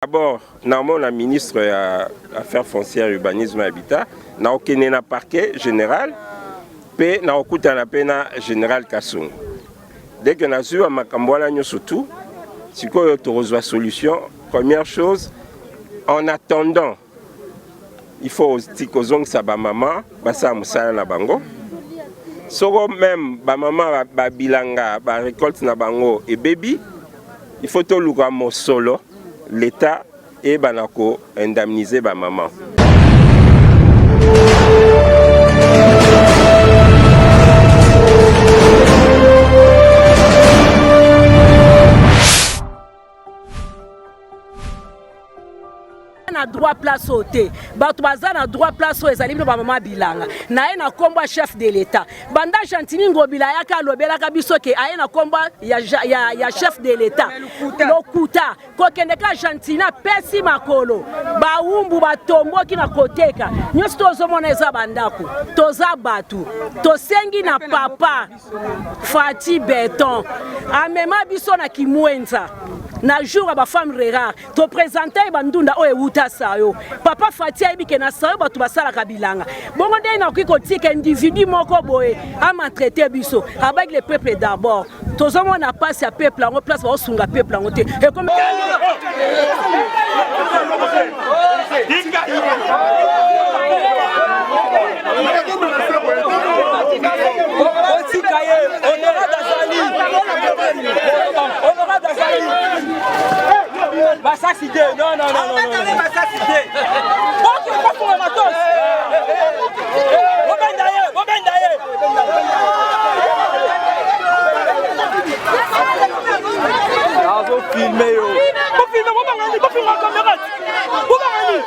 D'abord, namona ministre ya Affaires foncières, urbanisme et habitat, nakokende na parquet général mpe nakokutana mpe na général Kasongo. Dès que nazwi ba makambo wana nyonso tout, sikoyo tokozwa solution. Première chose, en attendant, il faut kozongisa ba mama basala mosala na bango. Soko même ba mama babilanga ba récolte na bango ebebi, il faut toluka mosolo l'État eyebana ko indemniser ba mama. Na droit place oyo te, bato baza na droit place oyo ezali bino bamama bilanga. Na ye na nkombo ya chef de l'État, banda Gentini Ngobila ayaka alobelaka biso ke aye na nkombo ya chef de l'État, lokuta. Kokende ka Gentini apesi makolo, bawumbu batomboki na koteka nyonso. Tozomona eza bandako, toza bato. Tosengi na papa Fati Beton amema biso na Kimwenza na jour ya bafemme rurale, toprésente ye bandunda oyo ewuta sayo. Papa Fati ayebi ke na sayo bato basalaka bilanga. Bongo ndenge nakoki kotika individu moko boye amaltraite biso? Abaki le peuple d'abord. Tozomona mpasi ya peuple yango, place baosunga peuple yango te. Ekomi Otika ye, honorable azali, honorable azali. Masasi te, non, non, non, non, masasi te. Boki bofunga matos. Bobenda ye, bobenda ye. Azofilme yo. Bofilme, bobangani, bofilme kamera. Bobangani.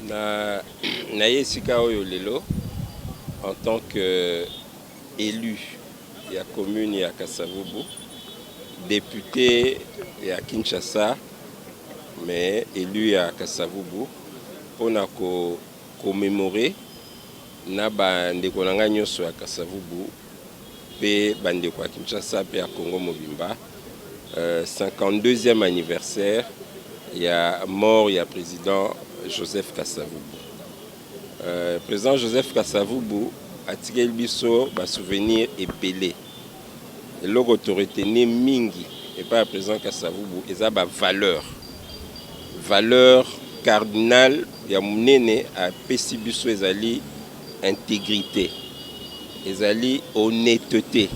Na naye esika oyo lelo en tant que élu ya commune ya Kasavubu, député ya Kinshasa mais élu ya Kasavubu, mpona ko commémorer na bandeko na ngai nyonso ya Kasavubu mpe bandeko ya Kinshasa mpe ya Congo mobimba 52e anniversaire ya mort ya président Joseph Kasavubu. Président Joseph Kasavubu atikeli biso basouvenir ebele. Eloko toretenir mingi epai ya président Kasavubu eza bavaleur. Valeur cardinale ya monene apesi biso ezali intégrité, ezali honnêteté,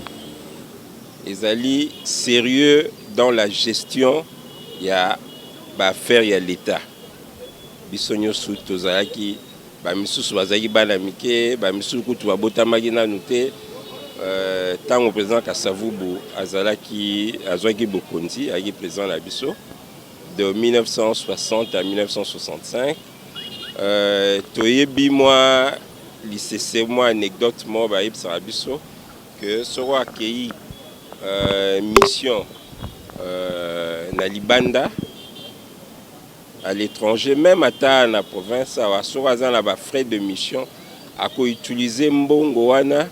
ezali sérieux dans la gestion ya baaffaire ya l'État. Biso nyonso tozalaki, bamisusu bazalaki bana mike, bamisusu kutu babotamaki nanu te ntango président Kasavubu azalaki, azwaki bokonzi, ayaki président na biso de 1960 à 1965. Toyebi mwa lisese, mwa anecdote moko bayebisaka biso ke soko akei mission na libanda, à l'étranger, même ata na province awa, soko aza na bafrais de mission, akoutilize mbongo wana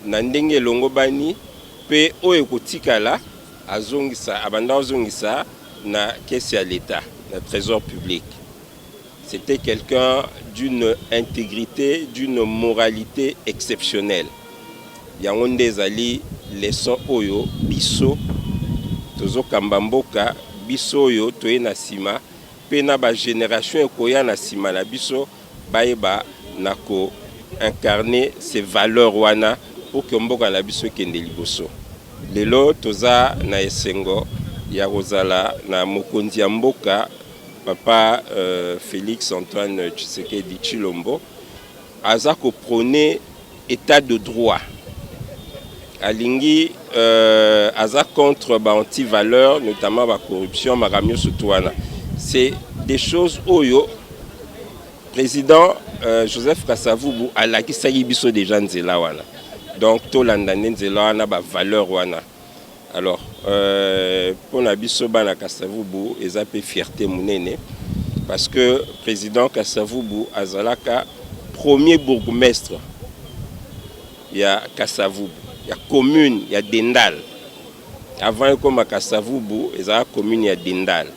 na ndenge elongobani, mpe oyo ekotikala azongisa, abanda kozongisa na caisse ya l'État, na trésor public. C'était quelqu'un d'une intégrité, d'une moralité exceptionnelle. Yango nde ezali leçon oyo biso tozokamba mboka, biso oyo toye na nsima mpe na bagénération ekoya na nsima na biso, bayeba na koincarner ces valeurs wana pour que mboka na biso ekende liboso. Lelo toza na esengo. ya kozala na mokonzi ya mboka papa euh, Félix Antoine Tshisekedi Tshilombo aza ko prôner état de droit alingi euh, aza contre ba anti-valeurs notamment ba corruption makambo nyonso tu wana c'est des choses oyo président euh, Joseph Kasavubu alakisaki biso déjà nzela wana donc tolanda nde nzela wana ba valeur wana. Alors euh, mpo na biso bana Kasavubu eza mpe fierté monene parce que président Kasavubu azalaka premier bourgmestre ya Kasavubu, ya commune ya Dendal. Avant ekoma Kasavubu ezalaka commune ya Dendal,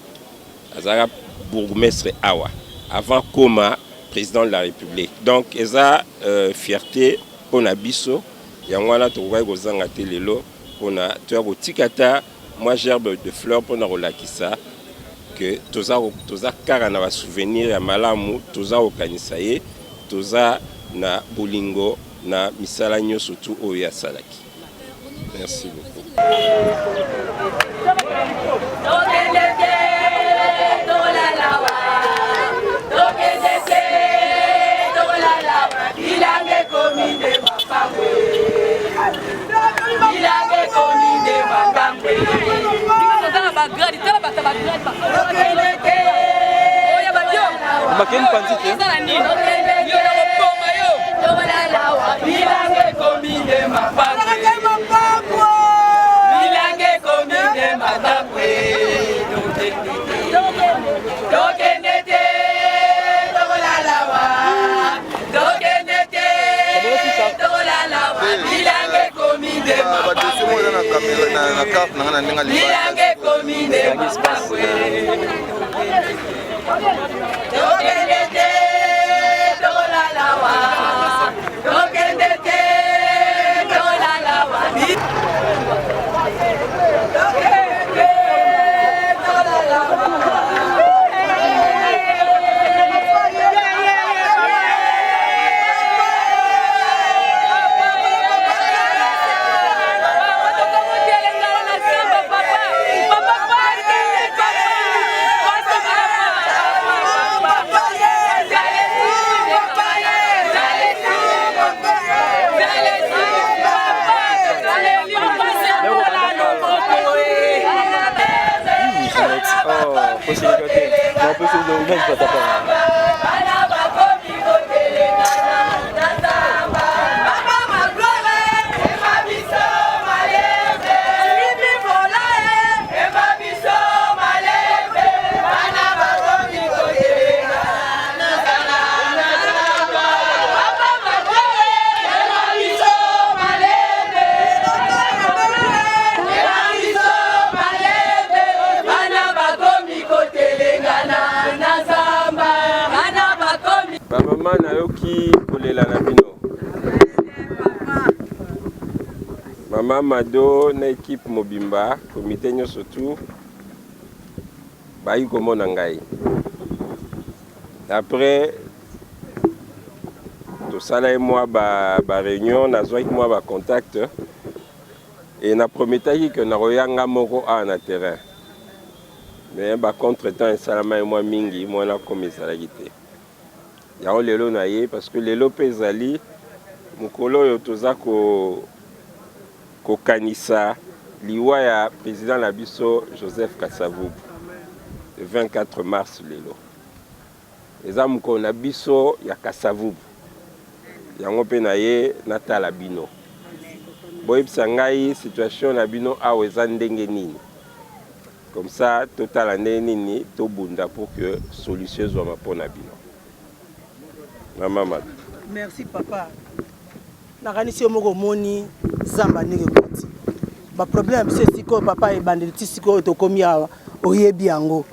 azalaka bourgmestre awa avant koma président de la République. Donc eza euh, fierté mpo na biso, yango wana tokokaki kozanga te lelo mpona toya kotika ata mwa gerbe de fleur mpona kolakisa ke toza, toza kaka na basouvenir ya malamu, toza kokanisa ye, toza na bolingo na misala nyonso tu oyo asalaki. Merci beaucoup. Bakeni panzi te. Badossier moko eza na camera na carte na nga na ndenge libanda. Bamama, nayoki kolela na bino. Mama Mado na ekipe mobimba, komite nyonso tu bayi komona ngai. Après tosalaki mwa ba, ba réunion, nazwaki mwa ba contact e naprometaki ke nakoya nga moko awa na terrain, mais ba contretemps esalamaki mwa mingi, mwana komi ezalaki te. Yango lelo na ye parce que lelo mpe ezali mokolo oyo toza kokanisa liwa ya président na biso Joseph Kasavubu, le 24 mars. Lelo eza mokolo na biso ya Kasavubu, yango mpe na ye natala bino, boyebisa ngai situation na bino awa eza ndenge nini, comme ça totala ndenge nini tobunda pour que solution ezwama mpo na bino. Mama Mado. Merci papa. Nakanisi yo moko omoni zamba ndenge ekoti, baproblème ya biso esika oyo papa, ebandeli ti sikoyo tokomi awa, oyebi yango.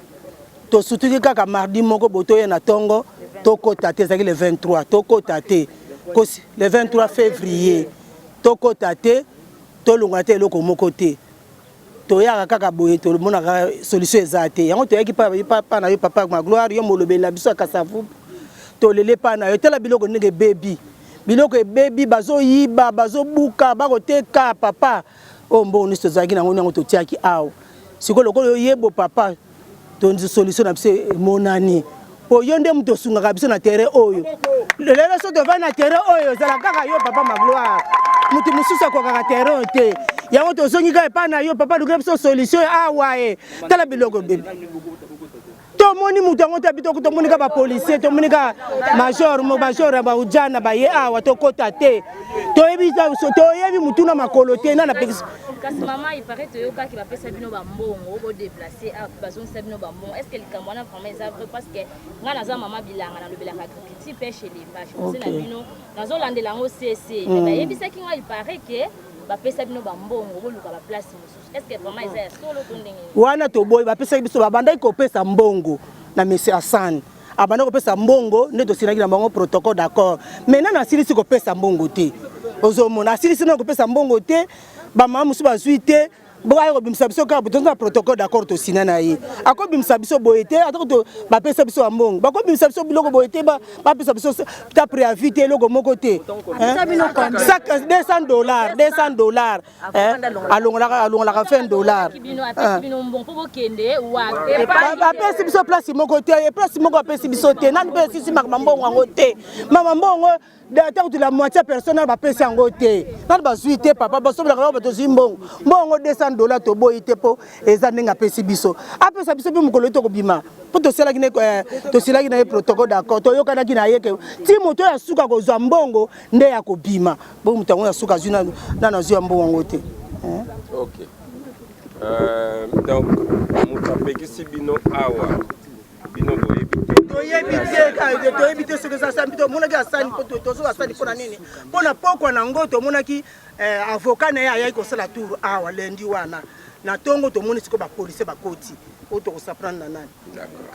Tosutuki kaka mardi moko boye, toye na ntongo, tokota te. Ezalaki le 23, tokota te. Kosi le 23 février tokota te, tolongola te eloko moko te. Toyaka kaka boye, tomonaka solution eza te. Yango toyaki pa na yo papa Magloire, yo molobeli na biso ya Kasavubu. Tolele pa na yo, tala biloko ndenge ebebi, biloko ebebi, bazoyiba, bazobuka, bakoteka. Papa, oyo mbongo nyonso tozalaki nango, yango totiaki awa. Sikoyo lokola oyebo papa, tonzi solution na biso emonani po yo nde moto osungaka biso na terrain oyo. Lelo so tovandi na terrain oyo ezala kaka yo papa Magloire, moto mosusu akokaka terrain oyo te. Yango tozongi kaka epai na yo papa, lukela biso solution awa e. Tala biloko bebe tomoni moto yango te, bitoko tomoni kaka bapolisier, tomoni kaka major major ya baujana baye awa, tokota te, toyebi toyebi mutu na makolo te nana apekisi. Kasi mama, il paraît toyokaki bapesa bino bambongo bodeplace awa, bazongisa bino bambongo. Est ce que likambo wana vraiment eza vrai? Parce que ngai naza mama bilanga, nalobelaka agriculture, pêche, élevage, conseil na bino nazolandela yango cc. Mais bayebisaki ngai, il paraît que bapesa bino bambongo boluka baplace mosusu. Est ce que vraiment eza ya solo to ndenge nini? Wana toboyi. Bapesaki biso, babandaki kopesa mbongo na monsieur Hassan, abanda kopesa mbongo nde tosilaki na bango protocole d'accord. Mais nano asilisi kopesa mbongo te. Ozomona asilisi nano kopesa mbongo te, bamama mosusu bazwi te. Boye kobimisa biso kaka toza na protocole d'accord tosina na ye, akobimisa biso boye te. Ata bapesa biso ya mbongo, bakobimisa biso biloko boye te. Bapesa biso ta préavis te, eloko moko te. 200 dollars, 200 dollars, alongolaka 20 dollars. Apesi biso place moko te, place moko apesi biso te. Nani mpe esisi mama mbongo yango te? Mama mbongo ata kutu la moitié personne nani bapesi yango te, nani bazwi te. Papa, basombelaka bango, bato ozwi mbongo, mbongo 200 dollars toboyi te, mpo eza ndenge apesi biso, apesa biso mpe mokolo ye tokobima, mpo tosalaki tosilaki na ye protocole d'accord, toyokanaki na ye ke ti moto oyo asuka kozwa mbongo nde ya kobima. Bo moto yango ya suka azwi nano, azwi ya mbongo yango te. Ok, donc moto apekisi bino awa, bino boyebi te? Toyebi te, toyebi te soki eza asali. Tomonaki asali mpo tozoka asali mpo na nini? Mpo na pokwa nango tomonaki avocat na ye ayaki kosala tour awa lundi wana na ntongo. Tomoni sikoyo bapolisier bakoti oyo, tokos'en prendre na nani? D'accord,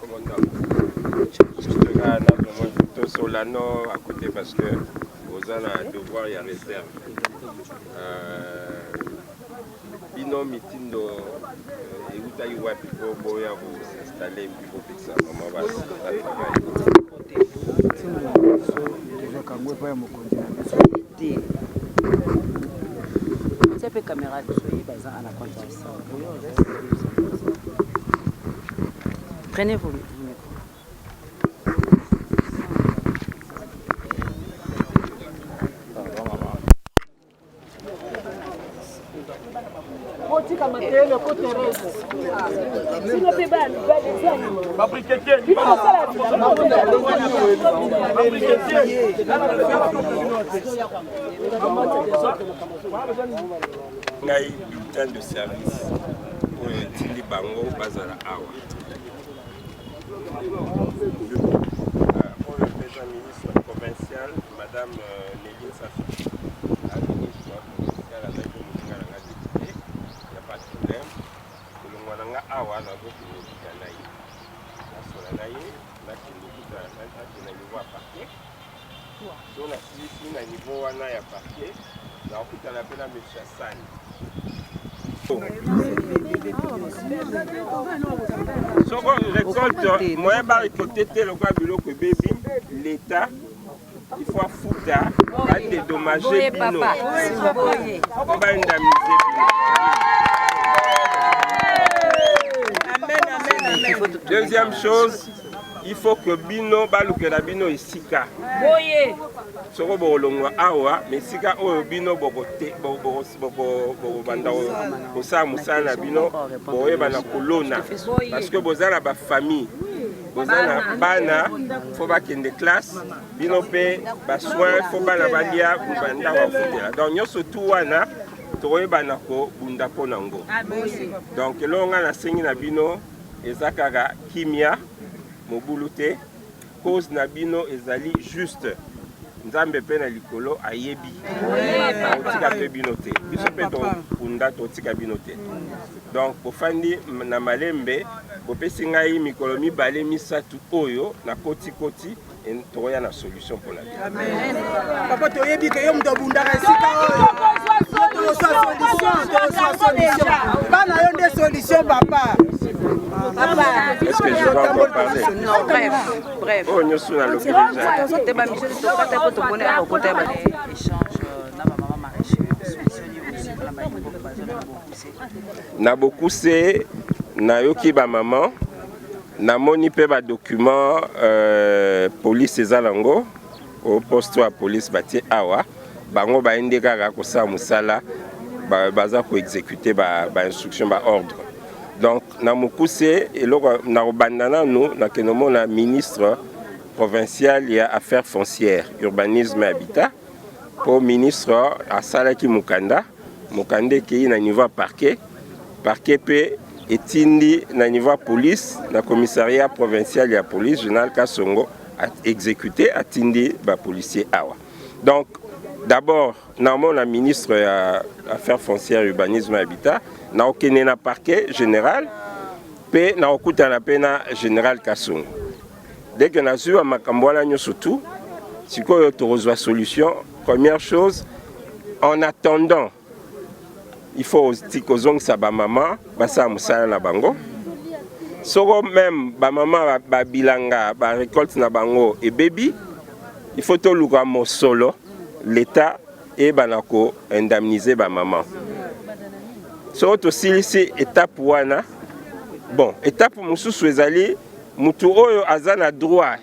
commandant, juste kaka na vraiment tosola no à côté, parce que oza na devoir ya réserve. Bino mitindo eutaki wapi po boya kosinstalle mpi kopekisa mama batravaille? Ntingo na biso tozwaka yango epai ya mokonzi na biso te. Tia mpe caméra, toyeba eza anaconda. Prenez vos micros. Botika makelele ko Therese, bino mpe bana mibali eza bino kosala. Ngai bulletin de service oyo etindi bango bazala awa, oyo mpeza ministre provincial madame Nelly Nsafi, ministre provincial, azali moninga na nga député ya pas de problème. Kolongwa na nga awa, nazokende okuta na ye, nasola na ye, nakende okuta, nakende na niveau ya parquet. So nasilisi na niveau wana ya parquet, nakokutana mpe na monsieur Asani. Soko récolte, moyen barécolte te, lokola biloko ebebi, l'état il faut afuta, badédommage bino po baindemniser bino. Deuxième chose, il faut que bino balukela bino esika. Soko bokolongwa awa, mais esika oyo bino bokobanda kosala mosala na bino, boyeba na kolona, parce que boza na bafamille, boza na bana, faut bakende classe, bino mpe basoin, faut bana balia, bandako afutela. Donc nyonso tu wana tokoyebana kobunda mpo nango. Donc eloko ngai nasengi na bino eza kaka kimia, mobulu te. Cause na bino ezali juste. Nzambe mpe na likolo ayebi, totika mpe bino te. Biso mpe tokunda, totika bino te. Donc bofandi na malembe, bopesi ngai mikolo 2, 3 oyo nakotikoti, tokoya na solution mpona bino. Papa, toyebi ke yo moto abundaka esika oyo. Tozwa solution, tozwa solution. Bana yo nde solution, papa. Est-ce que je dois encore parler? Non, bref, bref. Oyo nyonso nalobi déjà. Te, bamisio tokata mpo tomoni awa okota ya échange na bamama maraîcher, solution nini ozwi mpona. Na bokuse, nayoki bamama, namoni mpe badocument police eza nango o poste ya police batie awa. Bango baye nde kaka kosala mosala, baza koexécute bainstruction, ba baordre. Donc na mokuse, eloko nakobanda nanu, nakende omona ministre provincial ya Affaires foncières, Urbanisme et Habitat, mpo ministre asalaki mokanda. Mokanda ekei na niveau ya parquet, parquet mpe etindi na niveau ya police, na commissariat provincial ya police. Général Kasongo exécuté, atindi bapolicier awa. Donc d'abord namona ministre ya Affaires foncières, Urbanisme et Habitat, naokende na parquet général mpe naokutana mpe na général Kasongo. Dès que nazwi bamakambo wana nyonso tu, sikoyo tokozwa solution. Première chose, en attendant, il faut kozongisa bamama basala mosala na bango. Soko même bamama babilanga, barécolte na bango ebebi, il faut toluka mosolo, l'État eyebana koindemniser bamama. Soko tosilisi étape wana, bon, étape mosusu ezali mutu oyo aza na droit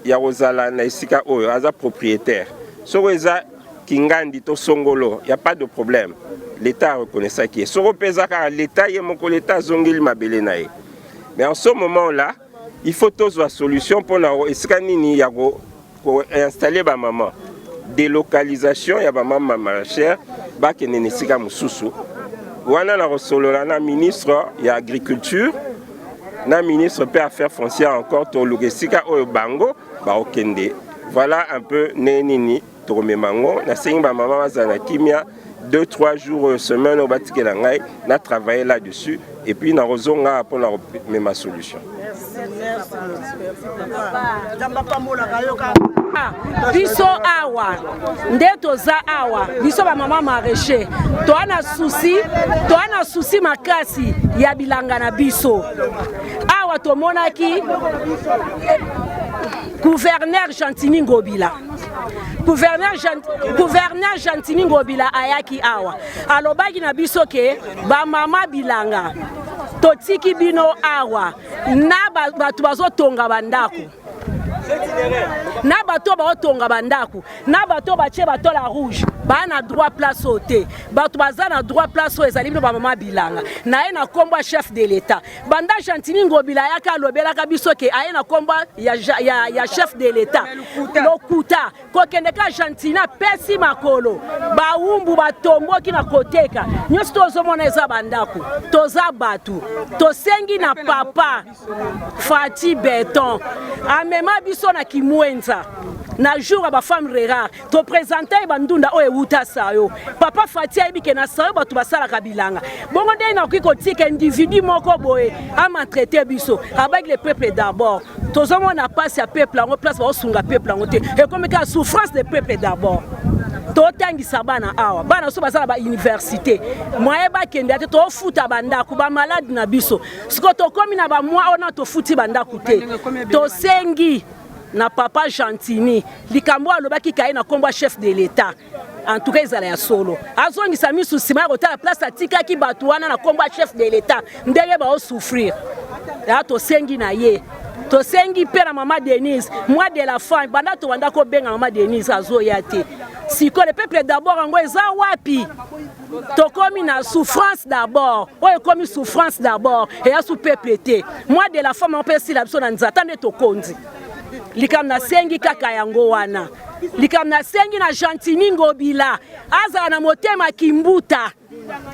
ya kozala na esika oyo aza propriétaire. Soko eza kingandi to songolo, ya pas de problème, l'État areconnaissaki ye. Soko mpe eza kaka l'État ye moko, l'État azongeli mabele na ye. Mais en ce moment là, il faut tozwa solution mpona esika nini ya koinstaller bamama, délocalisation ya bamama maraîchère, bakende na esika mosusu. Wana na kosolola na ministre ya Agriculture, na ministre mpe Affaires foncières encore, toluka esika oyo bango bakokende. Voilà un peu ndenge nini tokomema yango. Nasengi bamama bazala na kimia. 2 3 jours, semaine oyo batikela ngai na travailler là-dessus et puis nakozonga mpona komema solution. Biso awa nde toza awa, biso bamama maraîcher, toa na souci, toa na souci makasi ya bilanga na biso. Awa tomonaki gouverneur Gentini Ngobila, gouverneur Gentini Ngobila ayaki awa, alobaki na biso ke bamama bilanga, totiki bino awa na bato bazotonga bandako, na bato baotonga bandako, na bato batie batôle rouge, baa na droit place oyo te. Bato baza na droit place oyo ezali bino bamama bilanga. Na ye na nkombo ya chef de l'État. Banda Gentini Ngobila ayaka, alobelaka biso ke aye na nkombo ya chef de l'État. Lokuta. Kokende ka Gentini apesi makolo, bawumbu batomboki na koteka nyonso. Tozomona eza bandako, toza bato. Tosengi na papa Fati Beton, amema biso na Kimwenza na jour ya bafemme rurale, toprésente ye bandunda oyo ewuta sayo. Papa Fati ayebi ke na sayo bato basalaka bilanga. Bongo ndenge nakoki kotika individu moko boye amaltraite biso? Abaki le peuple d'abord. Tozomona mpasi ya peuple yango, place baosunga peuple yango te. Ekomi kaka souffrance de peuple d'abord. Totangisa bana awa, bana so baza na bauniversité, moye bakende te. Tofuta bandako, bamalade na biso. Sikoyo tokómi na bamwa oyo na tofuti bandako te. Tosengi na papa Gentini, likambo alobaki kaye na nkombo ya chef de l'État, en tout cas ezala ya solo. Azongisa misu nsima ya kotala place atikaki bato wana na nkombo ya chef de l'État, ndenge baosouffrir ya. Tosengi na ye, tosengi mpe na mama Denise, mois de la femme. Banda tobanda kobenga mama Denise, azoya te. Sikoyo le peuple d'abord yango eza wapi? Tokomi na souffrance d'abord. Oyo ekomi souffrance d'abord, eya su peuple te. Mois de la femme yango mpe esila biso na nzata nde tokonzi. Likambo nasengi kaka yango wana. Likambo nasengi na Gentini Ngobila, azala na motema kimbuta.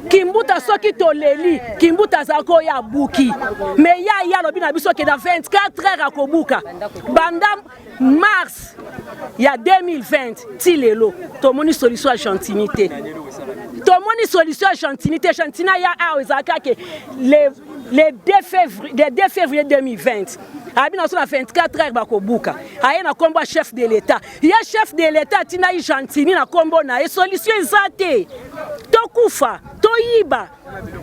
Kimbuta, soki toleli kimbuta, azalaki oyo abuki me ya ye alobi na biso ke na 24 heures akobuka. Banda mars ya 2020 ti lelo, tomoni solution ya Gentini te, tomoni solution ya Gentini te. Gentini aya awa, ezalaka ke le 2 février, le 2 février 2020, abi na so na 24 heures bakobuka. Aye na nkombo ya chef de l'État. Ye chef de l'État atindaki Gentini na nkombo na ye, solution eza te. Tokufa, toyiba.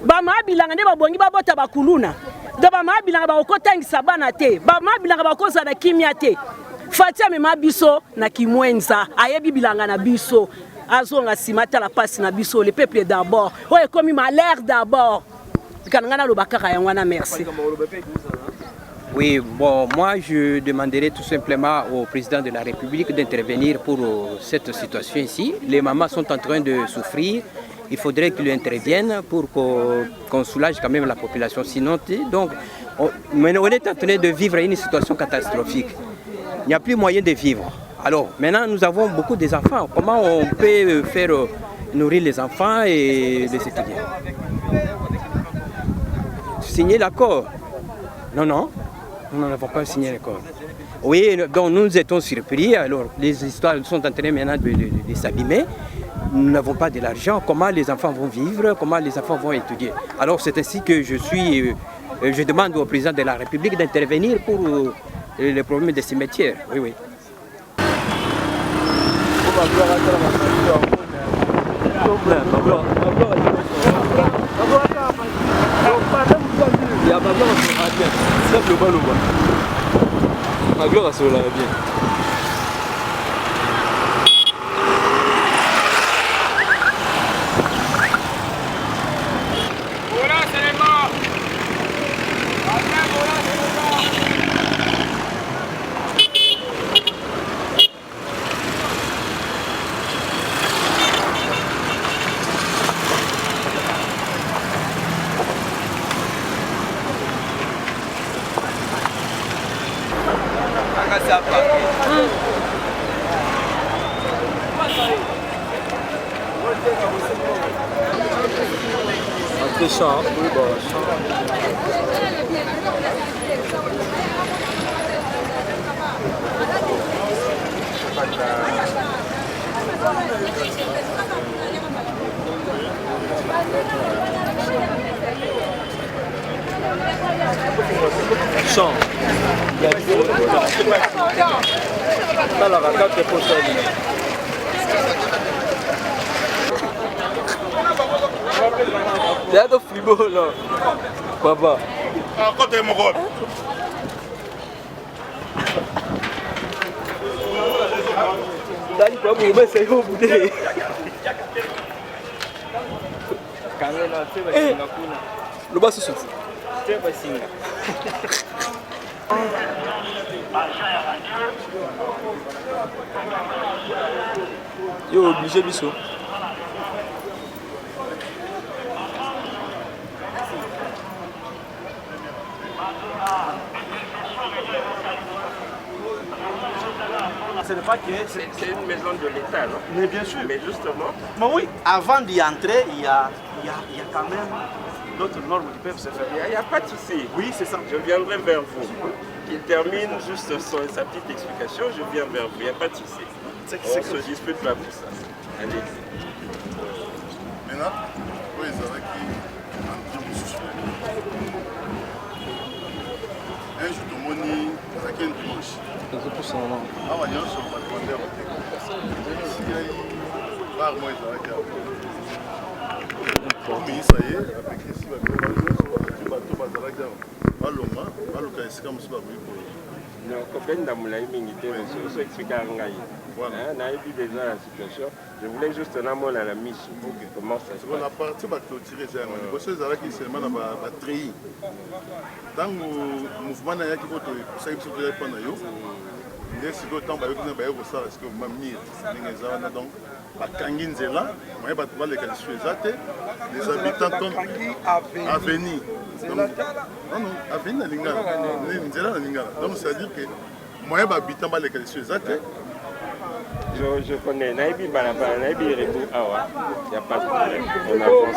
Bamama bilanga nde babongi babota bakuluna? Do bamama bilanga bakokotangisa bana te, bamama bilanga bakozala na kimia te. Fati amema biso na Kimwenza, ayebi bilanga na biso. Azonga nsima atala mpasi na biso, le peuple d'abord. Oyo ekomi malheur d'abord. Kana ngai naloba kaka yango wana, merci. Oui, bon, moi je demanderais tout simplement au président de la République d'intervenir pour cette situation ici. Les mamans sont en train de souffrir. Il faudrait qu'il intervienne pour qu'on soulage quand même la population. Sinon, donc, on est en train de vivre une situation catastrophique. Il n'y a plus moyen de vivre. Alors, maintenant, nous avons beaucoup d'enfants. Comment on peut faire nourrir les enfants et les étudiants? Signer l'accord? Non, non, nous n'avons pas signé l'accord. Oui, donc nous étions surpris. Alors, les histoires sont en train maintenant de s'abîmer. Nous n'avons pas de l'argent. Comment les enfants vont vivre? Comment les enfants vont étudier? Alors, c'est ainsi que je demande au président de la République d'intervenir pour le problème des cimetières. Oui, oui. Ya Magloire asololaka bien. Simple baloba. Magloire asololaka bien. Champ, oui, bon, champ. Champ. Talaka kaka eposali. Teatro fribolo. Papa. Kote moko. Dali kwa bumesa yo bude. Eh, loba susu. Yo obligé biso. Ce n'est pas que c'est une maison de l'État, non? Mais bien sûr. Mais justement. Mais oui, avant d'y entrer, il y a quand même d'autres normes qui peuvent se faire. Il n'y a pas de souci. Oui, c'est ça. Je viendrai vers vous. Qu'il termine juste sa petite explication, je viens vers vous. Il n'y a pas de souci. On ne se dispute pas pour ça. Allez. Maintenant, oui, c'est vrai qu'il un jour tomoni ezalaki un dimanche awa nyonso bato bande koteka esikai bar moko ezalaki awa ministre ye apekisi babiloko nyonso bato bazalaki awa balonga baluka esika mosusu bakoki koya. Kobenda molai mingi te, oso expliquer ngai nayebi déjà la situation. Je voulais juste namona na miso comment ça se passe. Na partie baclôture eza yango liboso ezalaki seulement na batrei. Ntango mouvement na yaki oyo tosaki biso toyaki mpa na yo nde sikoyo ntango bayoki na baye kosala sikoyo mamire ndenge eza wana, donc bakangi nzela moye bato baleka lisusu eza te. Les habitants tom avenir, non non, avenir na lingala, nzela na lingala, donc c'est à dire que moyen bahabitant baleka lisusu eza te. Je connais, nayebi balabala, nayebi rebu awa, y a pas de problème. On avance.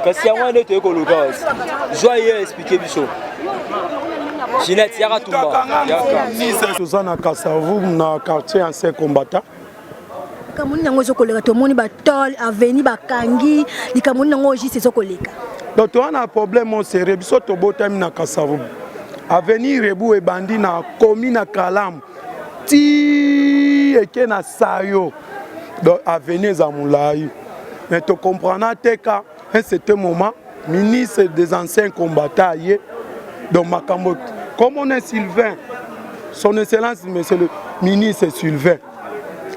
Kasi yango wana nde toyei koluka wasi zwa ye explike biso. Ginette yaka tumba yaka. Toza na Kasavubu na quartier ancien combattant. Likambo nini yango ezokoleka? Tomoni batole aveni bakangi, likambo nini yango juste ezokoleka? Donc toza na problème o sérieux. Biso tobotami na Kasavubu, avenir Rebu ebandi na komi na Kalamu ti eke na Sayo, donc avenir eza molai. Mais tocomprendre te ka un certain moment ministre des anciens combattants aye, donc makambo Komona Sylvain, son excellence monsieur le ministre Sylvain,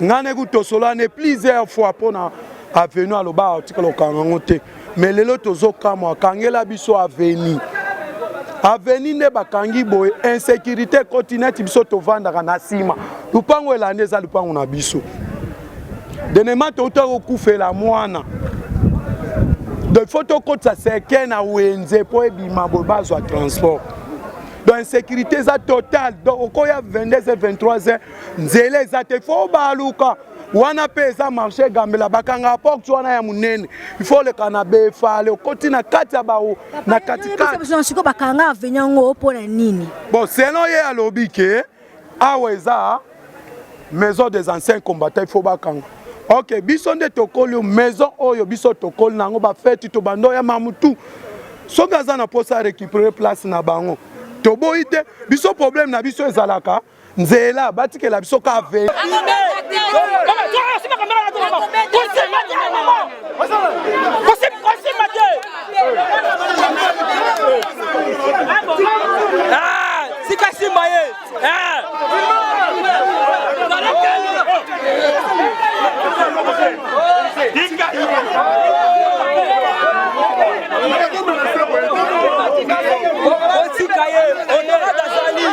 ngai nayebi tosolola ne plusieurs fois mpona avenue, aloba atikala kokanga yango te. Mais lelo tozokamwa, akangela biso avenue. Avenue nde bakangi boye, insécurité ekoti. Neti biso tovandaka na nsima, lupango elandi eza lupango na biso. Denema touta kokufela mwana, donc faut tokotisa cercueil na wenze mpo ebima boye, bazwa transport. Donc insécurité eza totale. Donc okoya 22 23 heures, nzela eza te, faut baluka wana mpe eza marché Gambela, bakanga porte wana ya monene, il faut oleka na befale, okoti na kati ya bao na katikati. Sikoyo bakanga avenue yango mpona nini? Bon, selon ye alobi ke awa eza maison des anciens combattants, il faut bakanga. Ok, biso nde tokoli maison oyo, biso tokoli nango, bafeti tobanda oya mamutu. Soki aza na mposa récupérer place na bango, toboyi te. Biso problème na biso ezalaka nzela, batikela biso ka avenue. Kosimba te. Sika simba ye. Otika ye, honorable azali,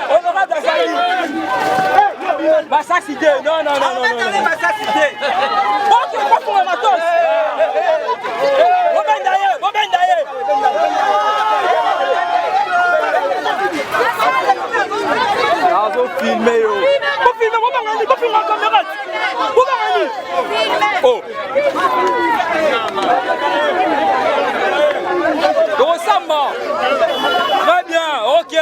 honorable azali. Masasi te, non, non, non, non, masasi te. Boke kofunga matos. Bobenda ye, bobenda ye. Azofilme yo. Bofilme, bobangani, bofilme kamera. Bobangani. Oh. Tosamba. Très bien, ok.